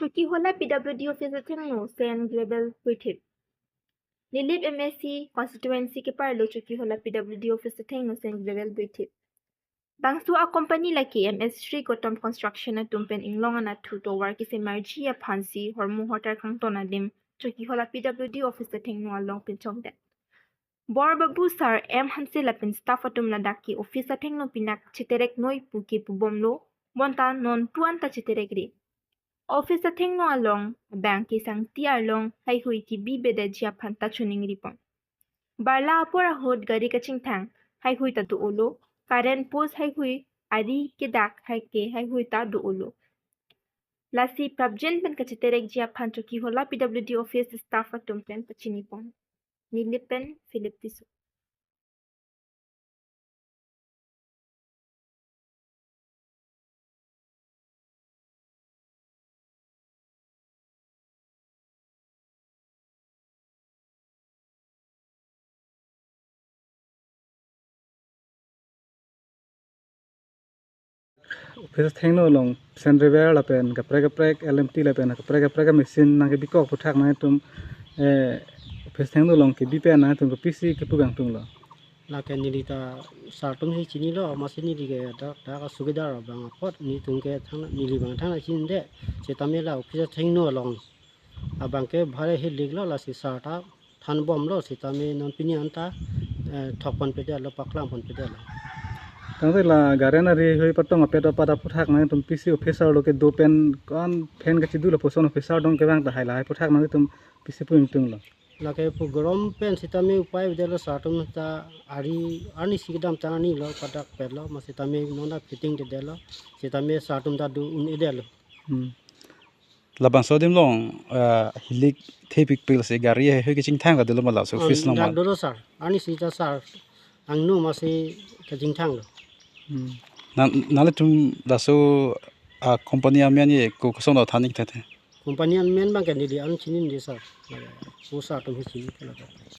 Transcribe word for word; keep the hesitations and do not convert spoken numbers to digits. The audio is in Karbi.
Chokihola P W D office athengno sand gravel puithip. Nilip M A C constituency keparlo Chokihola P W D office athengno sand gravel puithip. Bangso a company lake M S Shri Gautam Construction atum pen inglong anatthu tovar kesemarji aphansi hormu hotar kangton adim Chokihola P W D office athengno along pinchongdet. Bor Babu Sar M Hanse lapen staff atum ladak ke office athengno pinak cheterek noi pu ke pubomlo, bonta non pu anta cheterek ri. Office athengno along abang ke sangti arlong haihui kebi bedaji aphan ta chuning ripon. Barla apor ahut gari kachingthang haihui ta do-olo, current post haihui ari kedak hai ke haihui ta do-olo. Lasi prapjin pen kacheterekji aphan Chokihola P W D office staff atum pen pachinipon. Nilip pen Philip Tisso. Office athengno along sand gravel lapen kaprek kaprek L M T lapen kaprek kaprek machine nangkebikok aphuthak nangtum, eh, office athengno along kebi pen nangtum kopisi kepu kangtung lo. Lake neli ta sar atum si chinilo, amatsi neli ke dak dak sugidar abang apot nelitum ke thang neli abang thang chinide, setame la office athengno along abang ke bhare hilik lo, lasi sar ta thanbomlo, setame non pini anta, eh, thokpon pedetlo, paklang pon pedetlo. Tangte la gari nari hui patong apet apat aphuthak nangtum pisi officer lo kedo pen ko-an phen kachidu lapuson officer dong kevang tahai lahai aphuthak nangtum pisi pu ingtung lo. Lake pu gorom pen setame upai pedetlo, sar atum ta ari arnisi kedamtang arni lo padakpetlo, amat setame non ta fitting dedetlo, setame sar atum ta do un-edetlo. Hmm. Labangso adim along, ah, hilik thepikpik si gari haihui kachingthang ta dolo ma laso office along ma? Dak dolo sar. Arnisi ta sar angno amatsi kachingthanglo. Hmm. Nang, nanglitum laso, ah, company amen ke ko kosonlo than ik tete? Company amen abang ke neli an chinine sar. Ko sar atum si chini ke la.